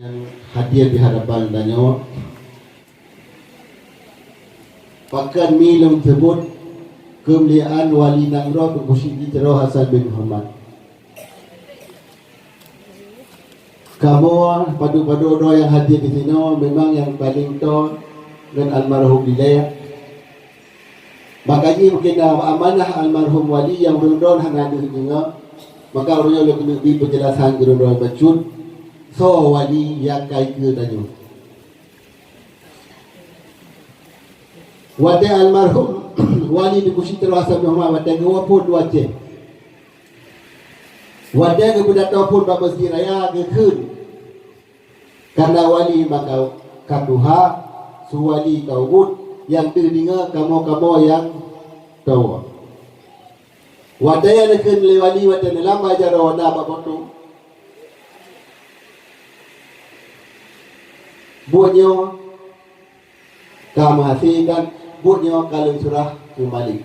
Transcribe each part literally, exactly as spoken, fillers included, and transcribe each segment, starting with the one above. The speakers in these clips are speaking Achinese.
Nyang hadir di hadapan tanyoe, pakon mi lôn seubut keumuliaan Wali Nanggroe Teungku Chik Jitiro Hasan bin Muhammad. Kamoe padub-padub droe nyang hadir di sinoe memang nyang paleng toe ngon almarhum dilèe. Maka jih mungken na amanah almarhum Wali nyang ureueng droe hana deuh deungoe, maka ureueng nyoe lôn keuneuk bri peunjelasan keu droe bacut, soe Wali nyang ka ikeue tanyoe. Watèe almarhum Wali Teungku Chik Jitiro Hasan bin Muhammad watèe geuwoe phon u Aceh. Watèe geupidato phon bak Meuseujid Raya geukheun, "Kana Wali maka ka tuha, su Wali ka ubit, nyang deuh deungoe kamoe-kamoe nyang tuha." Watèe nyan geukheun lé Wali watèe neulambai jaroe na bak Po teu, buet nyoe ka meuhasé dan buet nyoe ka lôn seurah keu Malik.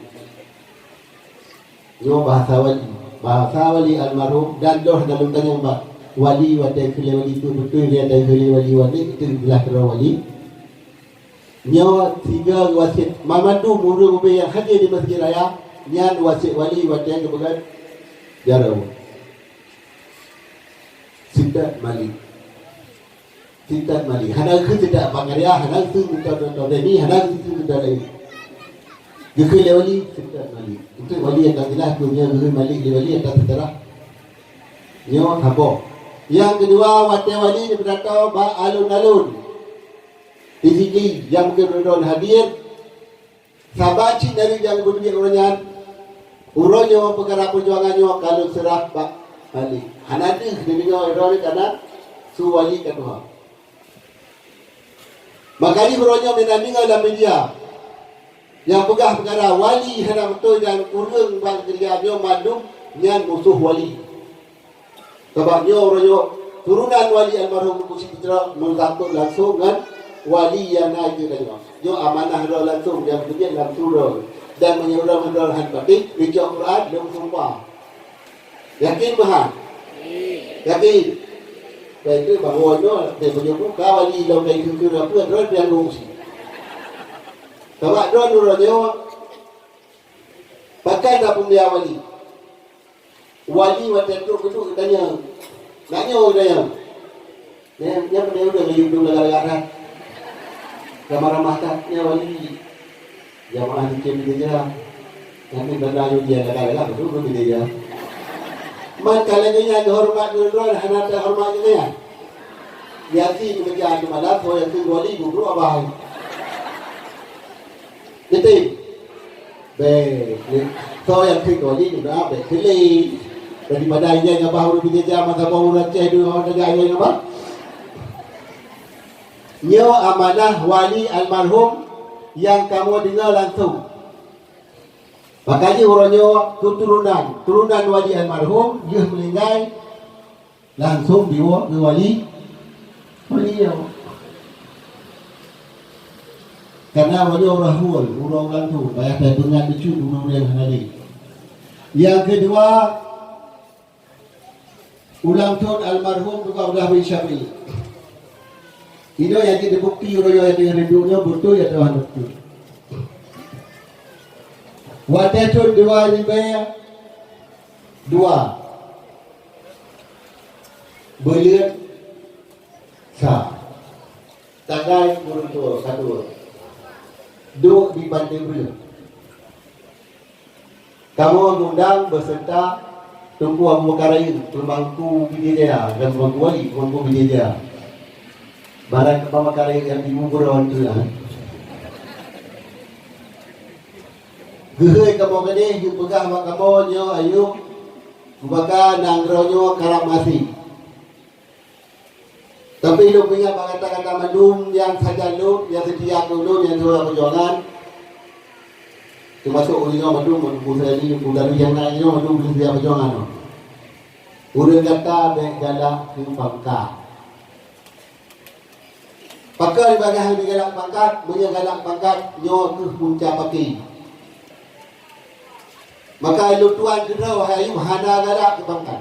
Nyoe bahasa Wali. Bahasa Wali almarhum dan lôn hana lôn tanyong bak Wali watèe kheun lé Wali tu beutôi lé watèe kheun lé Wali, Wali itu jeulaih keudroe Wali. Nyoe sigoe wasiet banmandum ureueng ubé nyang hadir di Meuseujid Raya, nyan wasiet Wali watèe geupeugah jaroe. Seutôt Malik. Seutôt Malik. Hana geukheun Seutôt Pakarya, hana geukheun Seutôt Todeni, hana geukheun Seutôt laén. Geukheun lé Wali, Seutôt Malik. Untuk Wali nyang ka jeulaih, peue nyang geukheun Malik lé Wali nyang ka teuseurah. Nyoe saboh. Nyang keudua, watèe Wali neupidato bak alun-alun di Sigli nyang mungken droe hadir, saban cit dari nyang beudeuek uroe nyan, uroe nyoe peukara peujuangan nyoe ka lôn seurah bak Malik. Hana deuh neudeungoe droe kana su Wali ka tuha. Maka jih uroe nyoe meunan deungoe lam media nyang peugah peukara Wali hana beutôi dan ureueng bak keureuja nyoe mandum nyan musoh Wali. Sabab nyoe uroe nyoe turonan Wali almarhum Teungku Chik Jitiro meusangkot langsong ngon Wali nyang na di tanyoe. Nyoe amanah droe langsong nyang beujeuet langsong droe. Dan meunyoe droe hana patéh, neucok Quran lôn sumpah. Yakin meuhan? Yakin. Bah itu bahwa nyoe, dia meunyoe buka Wali lôn kai keu-keu apa, droe pian ngungsi. Sabab droe uroe nyoe, pakon tapeumulia Wali. Wali watèe trok keuduek geutanyong. Nak nyoe geutanyong. Nyan, nyan peue ureueng geuyue dum lagak-lagak that. Ramah-ramah that, nyan Wali. Jamaah di K B J A. Nanti banda nyoe dia lagak-lagak, beutôi ke B J A. Man ka lagèe nyan geuhoreumat droe-droe, hana teuhoreumat geuh nyan. Yakin keureuja di malam, soe nyang kheun Wali, gubru abah. Beutôi? Bèk, soe nyang kheun Wali, gubru abah, bèk kheun lé. Daripada nyan abah ureueng B J A, masa bak ureueng Aceh, dua orang saja nyan abah. Nyoe amanah Wali almarhum nyang kamoe deungoe langsong. Maka jih uroe nyoe keuturonan, turonan Wali almarhum, lheueh meuninggai, langsong jiwoe keu Wali, Wali nyoe. Karena uroe nyoe uroe hul, uroe ulang thôn, payah tapeungat bacut ureueng-ureueng hana lé. Nyang keudua, ulang thôn almarhum Teungku Abdullah bin Syafie. Inoe nyang jeuet bukti uroe nyoe nyang rindu nyoe beutôi atawa hana beutôi. Watèe thôn dua ribèe dua, buleuen sa, tanggai ureueng tuha ka tuha, duek di Pantai Breueh. Kamoe geundang beserta Teungku Abu Bakar Rayeuk, peumangku Pidie Jaya dan peumangku wali, peumangku Pidie Jaya. Barang Abu Bakar Rayeuk nyang timu keudroe tu lah. Geuhôi kamoe keudeh geupeugah bak kamoe nyoe, "Ayub, Abu Bakar, nanggroe nyoe karab maséh." Tapi lôn peuingat bak gata-gata mandum nyang sajan lôn, nyang seutia keu lôn, nyang seutia peujuangan. Teumasok ureueng nyoe mandum, mandum peue sajan nyoe, peue sajan nyoe mandum ureueng seutia peujuangan nyoe. Ureueng gata bèk galak keu pangkat. Pakon bagaih neugalak pangkat, meunyoe galak pangkat, nyoe kheueh punca paki. Maka lôn tuan keudroe, wahai Ayub, hana galak keu pangkat.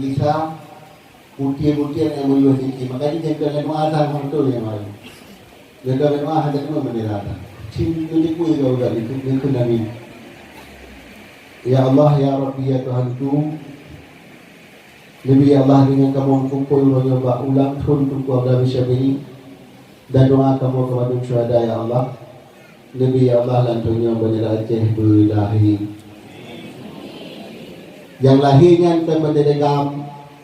geugisa, butir-butir nyang meuyueh siki. Maka jih jangan doa sang beutôi nyang laén. Jangan doa hana teuma bendera sang. Cit meunyoe peue juga udah ikut, ikut Nabi. Ya Allah, ya Rabbi, ya Tuhanku, Nabi ya Allah, dengan kamoe meukumpôi uroe nyoe bak ulang thon Teungku Abdul Syafi'i dan doa kamoe keu bandum syuhada, ya Allah. Nabi ya Allah, lam thon nyoe bendera Aceh beulahé. Nyang lahé nyan kon bendera GAM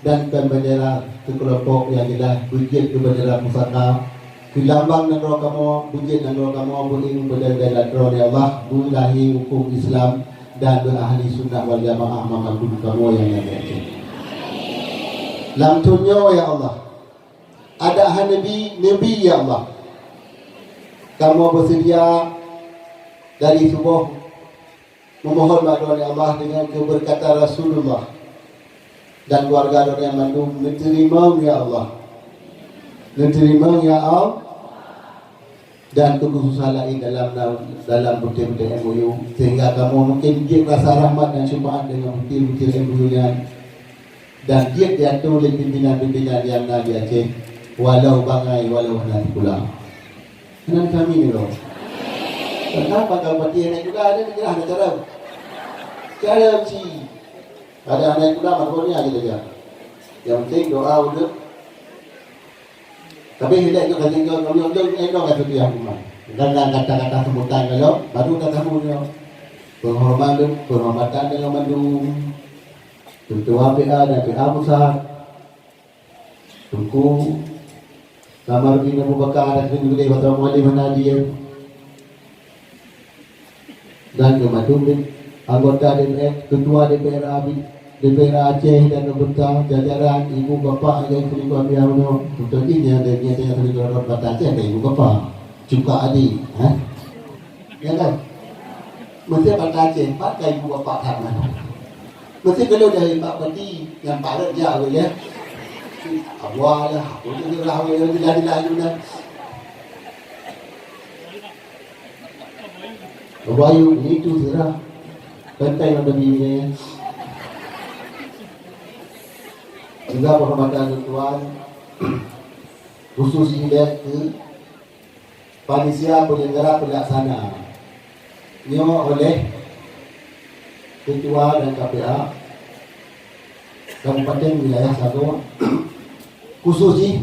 dan kon bendera keu keulompok nyang jeulaih beujeuet keu bendera pusaka. Keu lambang nanggroe kamoe, beujeuet nanggroe kamoe beuieng bendera droeneuh ya Allah, beulahé hukôm Islam dan beuahli sunnah wal jamaah mandum kamoe nyang na di Aceh. Lam thon nyoe ya Allah, adak han neubi, neubi ya Allah. Kamoe beuseudia dari suboh memohon bak droeneuh ya Allah dengan keubeureukat Rasulullah dan keuluwarga droeneuh mandum neuteurimong ya Allah. Neuteurimong ya Allah. Dan keu khususan laén dalam, dalam butir-butir M O U, sehingga kamoe mungkin jeuet rasa rahmat dan syafaat dengan butir-butir M O U nyan. Dan jeuet diatur lé pimpinan-pimpinan nyang na di Aceh. Walau bangai, walau hana sikula. Hana kami ni loh. Kenapa kau mati anak juga ada ni lah ada cara. Cara si. Ada anak juga mak ni aja dia. Yang penting doa udah. Tapi tidak juga kaji kau kau yang jauh enggak kata dia rumah. Dan dan kata-kata sebutan kalau baru kata kamu dia. Penghormatan, penghormatan dengan mandum. Ketua P A dan P A pusat. Teungku Kamarudin Abu Bakar dan Teungku Gede Batara Mualem Hana Adil, dan keu mandum anggota D P R, Ketua D P R Abi-, D P R Aceh dan beserta jajaran ibu bapak nyang selingkuh amia unoe, contoh jih nyang ada nyang teuka selingkuh rot bata Aceh ada ibu bapak, cuka adik, eh? Ya kan? Mesti bata Aceh, pat ka ibu bapak that manoe. Mesti kalau dari Pak Peti nyang paret jak weh ya. Abah lah, aku tu lah weh jelas-jelas tu dah. Abah yuk, itu sirah. Tentang ada bini. Juga penghormatan tuan, khusus indah ke Panitia penyelenggara pelaksana nyoe oleh Ketua dan K P A Kabupaten Wilayah Sagoe, khusus jih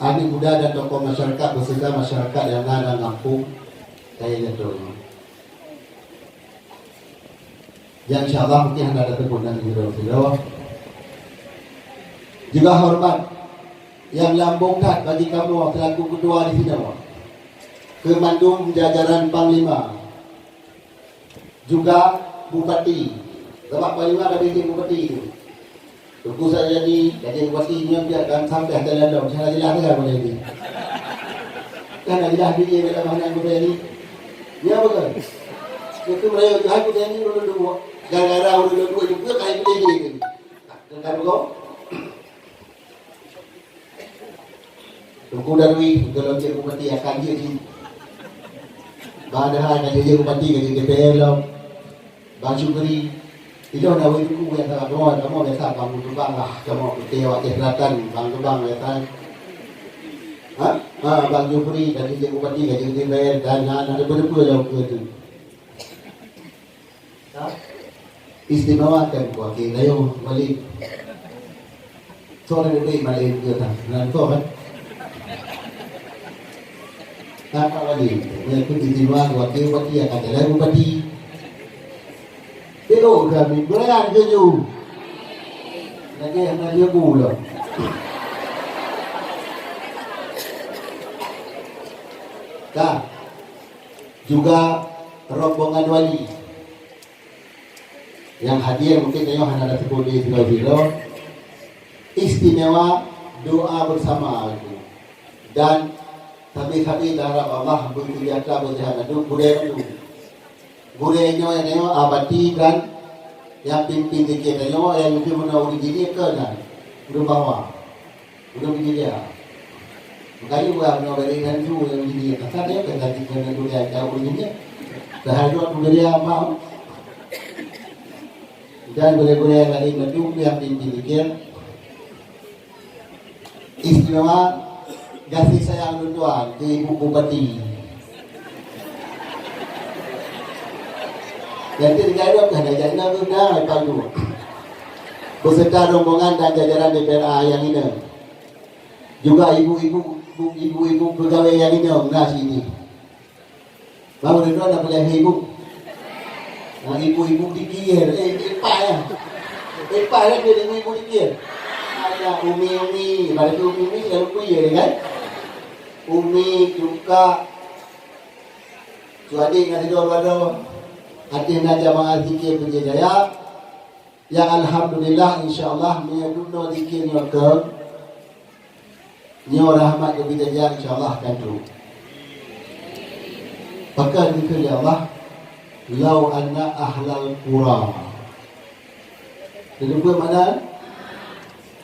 aneuk muda dan tokoh masyarakat beserta masyarakat nyang na lam gampông Kayèe Jatoe nyoe. Nyang insya Allah mungkin hana tateupeue nan sidroe-sidroe. Juga hormat nyang lambong that bagi kamoe selaku ketua di sinoe, keu mandum jajaran panglima, juga bupati. Sabab panglima ka dijak bupati tu. Teungku Saryadi, ka jeuet bupati nyoe pih akan sampai hasta lalom, cara jelas sagai boleh ni. Kan dah jelas biji dalam hana guna ni. Ya betul. Itu mereka tu aku tadi dulu dulu. Gara-gara dulu dulu juga kain boleh ni. Tentang kau. Teungku Darwi, kalau cek bupati akan dia di. Padahal kan dia bupati kan D P R lo. Bang Syukri, ilôn awai teungku biasa, kamoe, kamoe biasa bang geubang lah, kamoe putih awak Aceh Selatan, bang geubang biasa. Ha? Ha, bang Syukri, tadi cek bupati, tadi cek bayar, dan na, na depa-depa lah ukeue tu. Ha? Istimewa kan, wakil rayon, wali. Soe nyang leubeh malée keu that? Nyan soe kan? Kakak Wali, nyang keu istimewa wakil bupati, akan jalan bupati. Tengok kami, beurang keujeuet. Lagèe hana jeubu lom. Ka. Juga rombongan wali. Nyang hadir mungkin tanyoe hana tateupeue lé sidroe-sidroe. Istimewa doa bersama itu. Dan sabe-sabe taharap Allah beuseujahtra beusehat mandum gurèe mandum. Gurèe nyoe, nyoe abati dan nyang pimpin zikir tanyoe nyang meunoe ureueng jih nyoe keu nyan. Ureueng Bawa. Udah begini ya. Makanya orang nak balik dan tu yang begini. Pasal dia kata kita nak boleh ada begini. Sehari dua tu dia mau. Dan boleh-boleh yang lain tu yang pimpin dia. Istimewa kasih sayang tuan ke ibu bupati. Jadi negara kan ada nak guna apa tu. Beserta rombongan dan jajaran D P R A yang ini. Juga ibu-ibu, ibu-ibu pegawai yang inong na sini. Baru dia nak boleh ibu. Nah, ibu-ibu dikir, eh, ipai ya. Ipai ya dia ibu-ibu dikir. Ada umi-umi, pada tu umi-umi selalu kuya kan. Umi, cuka, cuadik ngan sidor bado. Hati na jamaah zikir Pujie Jaya. Ya alhamdulillah, insya Allah meunyoe dunoe zikir nyoe keu nyoe rahmat keu bidajah, insya Allah akan trok. Pakon dikheun lé Allah, "Lau anna ahlal qura." Teudeungoe makna?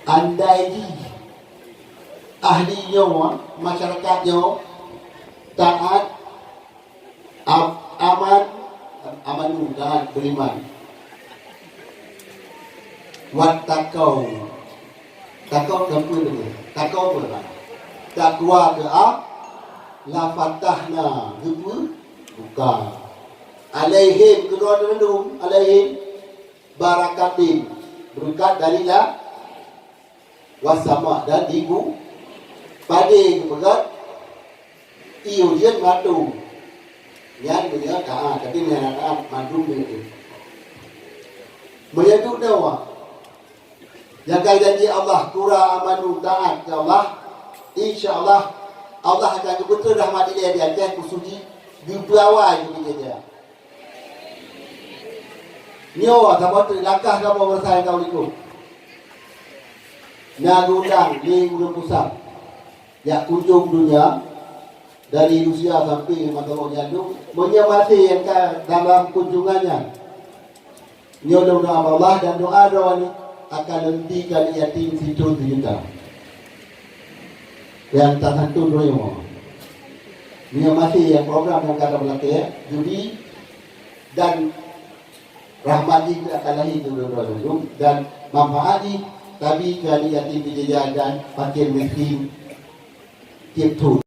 Andai jih ahli nyoe, masyarakat nyoe taat Am-, aman, amanu, taat, beriman. Wattaqau. Taqau kan peue tu? Taqau peue, Bang? Takwa keu a, la fatahna, geupeu buka. Alaihim, keudroe teurandum, alaihim, barakatin, beureukat dari la, wasama, dan di gu-, padé geupeugah, ié ujeuen matu. Nyan meunyoe taat, tapi meunyoe hana taat, mandum nyan. Meunyoe duek nyoe, jaga janji Allah, kura amanu, taat keu Allah, insya Allah, Allah akan geubeutôi rahmat ilée di Aceh khusus jih, geupeuawai keu geujak. Nyoe saboh teuk langkah kamoe meurasa nyang ka likot. Na geuundang lé ureuëng pusat jak kunjong donya dari Rusia sampai mata nyan dum. Meunyoe maté nyang ka dalam kunjungan nyan, nyoe lôn doa bak Allah dan doa droe nyoe akan lôn bi keu yatim sithon sijuta. Nyang tasantun droe nyoe. Meunyoe maté nyang program nyang ka tapeulakée, judi dan rahmat jih akan lahé keu droe-droe nyoe dan manfaat jih tabi keu yatim piatu dan fakir miskin tieb thon.